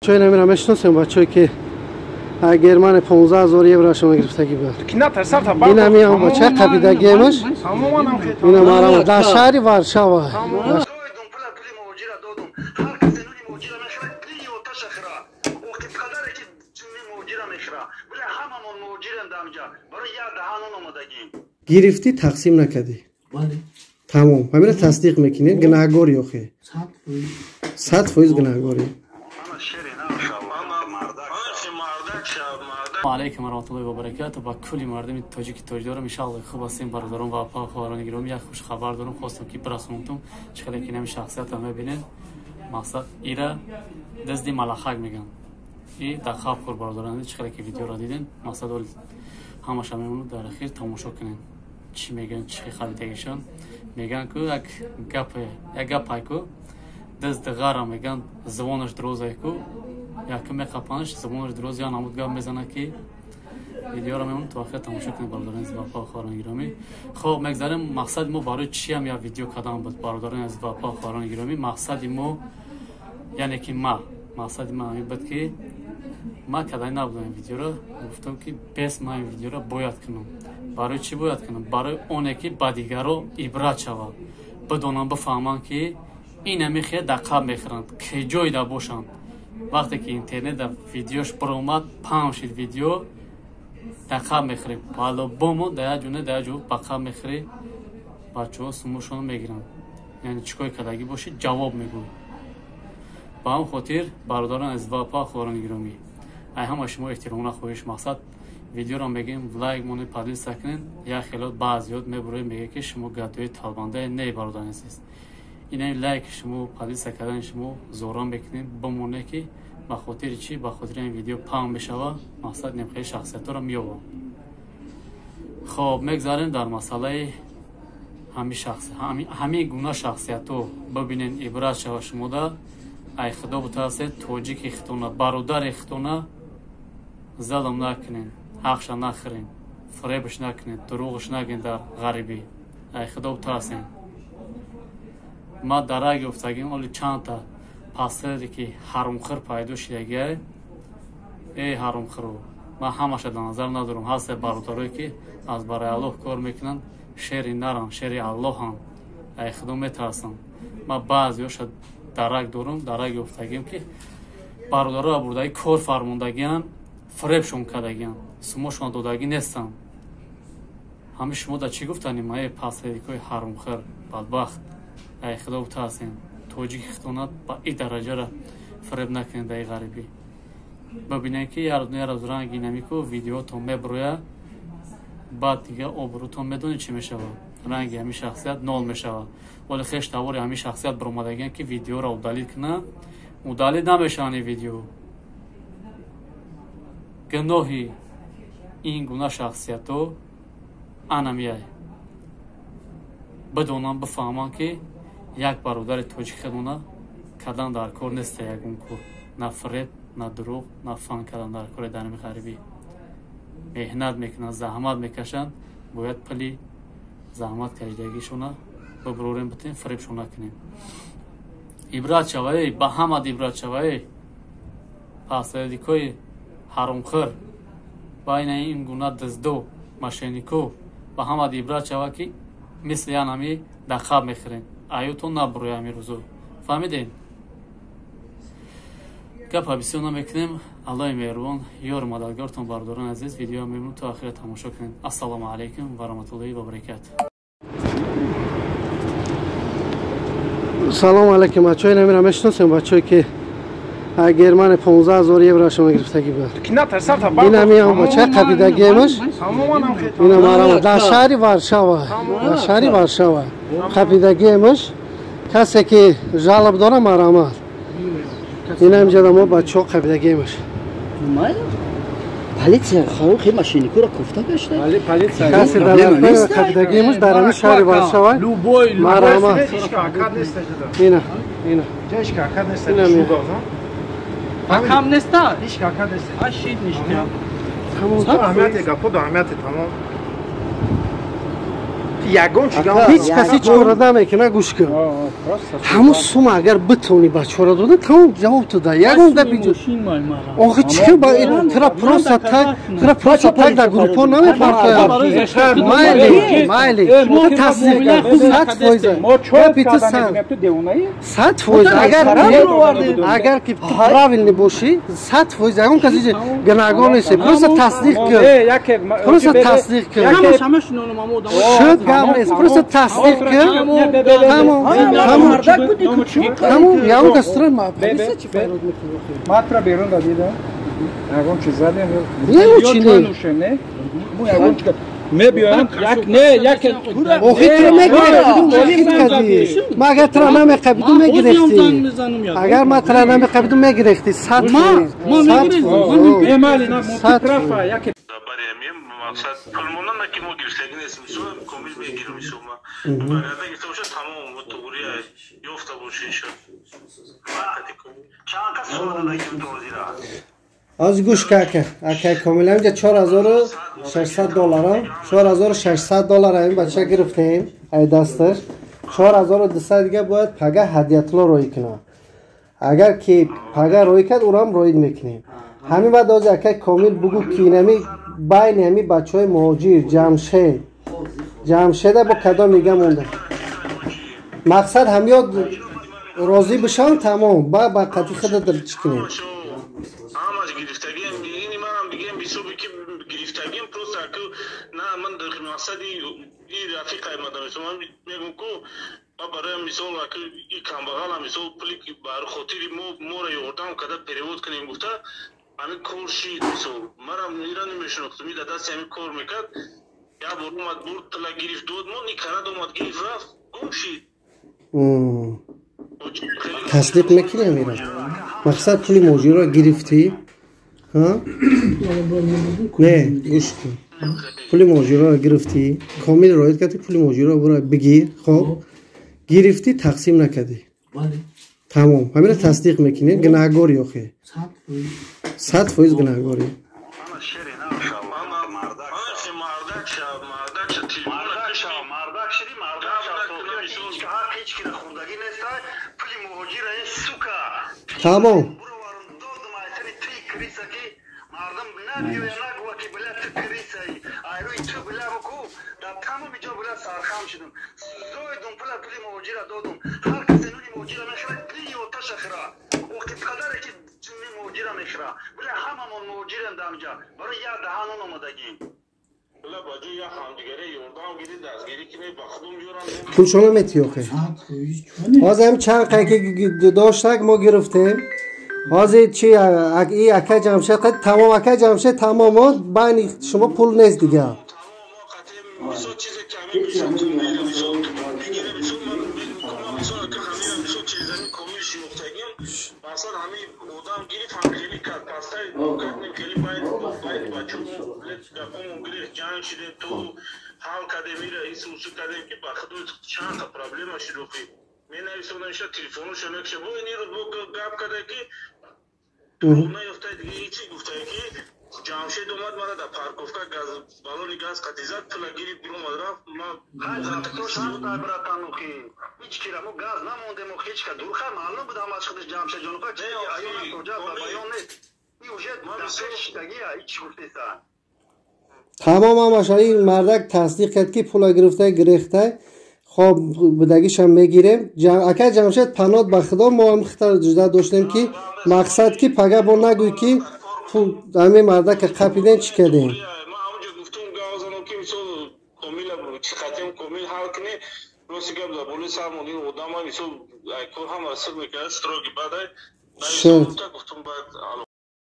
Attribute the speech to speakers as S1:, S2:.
S1: Бачаҳои намира мешиносем, бачаҳое ки Германия 15 000 еврошон гирифтагӣ буд. Ин ҳам бачаи қабидагиемаш. Ина марама дар шаҳри Варшава. Гирифтӣ, тақсим накардӣ. Тамом. Ҳамина тасдиқ мекунед, гунаҳгорӣ охе. 100% гунаҳгорӣ.
S2: Алейкум ва раҳматуллоҳи ва баракатуҳ. Ба кулли мардуми тоҷики тоҷдорам, иншааллоҳ хуб ҳастем, бародарон ва апа хоҳарони гиромӣ. Як хушхабар дорам, хостам ки бирасонам. Чӣ хеле ки нами шахсиятам мебинед, мақсад ира дизди малахак меган. И дар хаб хӯр, бародарон, чӣ хеле ки видеоро дидем, мақсад ҳамаша мемонад, дар ахир тамошо кунед. Чӣ мегӯянд, чӣ хабидагишон мегӯянд, ку як гап, як гапай ку дизди ғара мегӯянд, забонаш дурозай ку якум меқапанаш, забонаш дуроз я намуд гап мезана ки видеоро мемонад то охир тамошо кунед, бародарони азиз ва хоҳарони гиромӣ. Хоб, мегзарем. Мақсади мо барои чиам як видео кардан буд, бародарони азиз ва хоҳарони гиромӣ? Мақсади мо, яъне ки ма, мақсади ма ҳамин буд ки ман кардани набудам ин видеоро. Гуфтам ки бес ман ин видеоро бояд кунам. Барои чӣ бояд кунам? Барои оне ки ба дигаро ибрат шавад, бидонанд, бифаҳманд ки ин мехе дар қаб мехӯранд, ки ҷойда бошанд. Вақте ки интернет дар видеош баромад, паҳн шид видео, дар қаб мехӯрем по-любому, дар як ҷо, дар як ҷо ба қаб мехӯрӣ. Бачаҳо сумушонро мегиранд, яъне чӣ кор кардагӣ бошӣ, ҷавоб мегӯй. Ба ҳамн хотир, бародарон азиз ва апа хоҳарони гиромӣ, ай ҳама шумо эҳтиромона хоҳиш, мақсад видеоро мегӯем, лайк монед, поделиться кунед. Як хелот баъзиёт мебуроед, мегӯяд ки шумо гадои талбандае. Не, бародарони азиз, ина лайки шумо, поделиться кардани шумо зора мекунем, бимоне ки ба хотири чӣ? Ба хотири ин видео паҳн мешава, мақсад немхели шахсиятҳоро меёбам. Хоб, мегзарем дар масъалаи ҳамин гуна шахсиятҳо. Бибинен, ибрат шава шумода. Ай худо бутарсед, тоҷики хитона, бародари хитона залм накунен, ҳақша нахӯрен, фиребш накунед, дурӯғш нагӯен дар ғарибӣ. Ай худо бутарсен. Ма дарак ёфтагим, оли чандта пастаре ки ҳарумхӯр пайдо шидагиай. Эй ҳарумхӯру, ман ҳамаша дар назар надорам. Ҳасте бародарое ки аз барои Аллоҳ кор мекунанд, шери наранд, шери Аллоҳанд, ай худо метарсанд. Ман баъзеҳоша дарак дорам, дарак ёфтагим ки бародароро бурдаги кор фармондагианд, фиребшон кардагианд, сумошон додагӣ нестанд. Ҳамин шумо дар чӣ гуфтанем? Эй пасредикои ҳарумхӯр, бадбахт, ай худо бутарсен, тоҷики хитонат ба ин дараҷара фиреб накунед дар ғарибӣ. Бибинед ки як рӯз ранги намику видеотон меброя, баъд дига обрӯтон медонед чӣ мешавад, ранги ҳамин шахсият нол мешавад. Вале хеш тавори ҳамин шахсият баромадагианд ки видеоро удалить кунанд, удалить намешаванд ин видео. Гуноҳи ин гуна шахсиятҳо анамияй. Бидонанд, бифаҳманд ки як бародари тоҷик худона кардан дар кор неста ягон кор, на фиреб, на дурӯғ, на фан кардан дар кори. Дар ҳамин ғарибӣ меҳнат мекунанд, заҳмат мекашанд, бояд пули заҳмат кашидагишона бибурорем, битем, фиребшон накунем. Ибрат шава, ба ҳамад ибрат шава, пасредикои ҳаромхӯр, байна ин гуна диздо, мошеннико, ба ҳамад ибрат шава ки мисли янами дар хаб мехӯрем, аютон набуроя ҳамин рӯзо. Фаҳмидем, гапа бисёр намекунем. Аллоҳи меҳрубон ёру мададгортон. Бародарони азиз, видео мебинем, то ахира тамошо кунед. Ассалому алайкум ва раҳматуллоҳи ва баракатуҳ.
S1: Салому алайкум. Бачаҳои намира мешиносем, бачаҳое ки Германия 15 000 еврошон гирифтагӣ буд. Ин ҳам бачаи қабидагиемаш. Ина марама дар шаҳри Варшава, дар шаҳри Варшава қабидагиемаш. Касе ки жалоб дора, марамат. Ин ҳамҷода мо бачаҳо қабидагиемаш.
S3: Полиция хи мошенникура кофта гашта.
S1: Касе дар қабидагиемаш дар ҳамин шаҳри Варшава, марамат. Ина, ина.
S4: Акам неста? Ҳеч ака неста. Ашид ништа.
S1: Тамом.
S5: Аҳамияти гапо до аҳамияти тамом. Ягон чӣ
S1: ҳеҷ каси чора намекуна, гӯш кун. Ҳамун сума агар битонӣ бачора дода, тамом ҷавоб туда. Ягон гап иҷо. Охи чӣ ба тра просто так, тра просто так дар группо намепартоям. Майли, майли. Тасдиқ кун 100%. Гапи ту 100%. Агар ки ту правильный бошӣ, 100% ягон каси гунаҳгор нест. Просто тасдиқ кун. Просто тасдиқ кун. Шуд, гап нест. Просто тасдиқ кун. Тамом. Тамом. Ягон кас тура полиса чӣ файрод мекунад?
S5: Ма тура берун дадидам. Ягон чиз задем.
S1: Ягон чи не.
S5: Ягон чи мебиёям, як не, як
S1: охи тура мегирифтӣ. Ма агар тура намеқабиду мегирифтӣ. Агар ма тура намеқабиду мегирифтӣ. 100%. 100%.
S6: Мақсад пулмонан ки мо гирифтагӣ нест, мисол комил мегирам, мисол ма барода гирифта бошад, тамом туғри ёфта боша иншо.
S7: Чанд кас сума додагим тозира?
S1: Аз гӯш ка ака, ака комил ҳамҷа 4600 доллара, 4600 доллара ин бача гирифтем ай дасташ. 4200 дига бояд пага ҳадиятулло роӣ кунад. Агар ки пага роӣ кард, ӯрам роид мекунем. Ҳамин баъд ози ака комил бугӯ ки инами байни ҳами бачаҳои муҳоҷир Ҷамшед, Ҷамшеда бо кадом мига монда. Мақсад ҳамёд розӣ бишавам, тамом, ба ба қати худат чӣ кунем.
S6: Ҳамаш гирифтагием, ини манам бигем бисоби ки гирифтагием, просто аку на ман мақсади и рафиқай мадам, ман мегум ку ма барои мисол аку и камбағала мисол пули бар хотири мо моро ёрдам карда перевод кунем гуфта ҳамин кор шид. Мисол манам ира намешинохтум, и дар дасти ҳамин кор мекард. Як бор омад бурд, тила гирифт, дод мо никарад, омад гирифт, рафт, гум шид.
S1: Тасдиқ мекунӣ амира? Мақсад пули муҳоҷирро гирифтӣ? Не, гӯш кун. Пули муҳоҷирро гирифтӣ, комил роид кардӣ, пули муҳоҷирро бура бигир, хоб, гирифтӣ, тақсим накардӣ. Тамом, ҳамина тасдиқ мекунӣ, гунаҳгорӣ охе. 100% гунаҳгорӣ. Тамом. Пулшона метӣ охе. Ҳозир ҳам чанд қайки доштак мо гирифтем. Ҳозир чи и ака Ҷамшед тамом, ака Ҷамшед тамом, байни шумо пул нест дига.
S6: Ҷамшед омад мара дар парковка газ балони газ қатизад, пула гирифт, биромад, рафт. Ма
S7: ҳеҷ кира мо газ намондем, ҳеҷ ка дурха маълум буд ҳамаш худаш Ҷамшед ҷонуха чи аён тоҷа ба баён нест. И уже дар пешдагия ҳеҷ гуфтеса.
S1: Тамом, ҳамаша ин мардак тасдиқ кард ки пула гирифта гирехта. Хоб, будагишам мегирем. Ака Ҷамшед, панот ба худо, мо ҳам хитар ҷуда доштем ки мақсад ки пага бо нагӯй ки ҳамин мардака қапидем, чӣ кардем.
S6: Ман ҳамонҷо гуфтум гавзанам ки мисол комила чӣ қатем комил ҳал кунӣ. Рости гап дар болои сармон ин одама мисол кор ҳама сир мекард, строги бадай. Гуфтум баъд.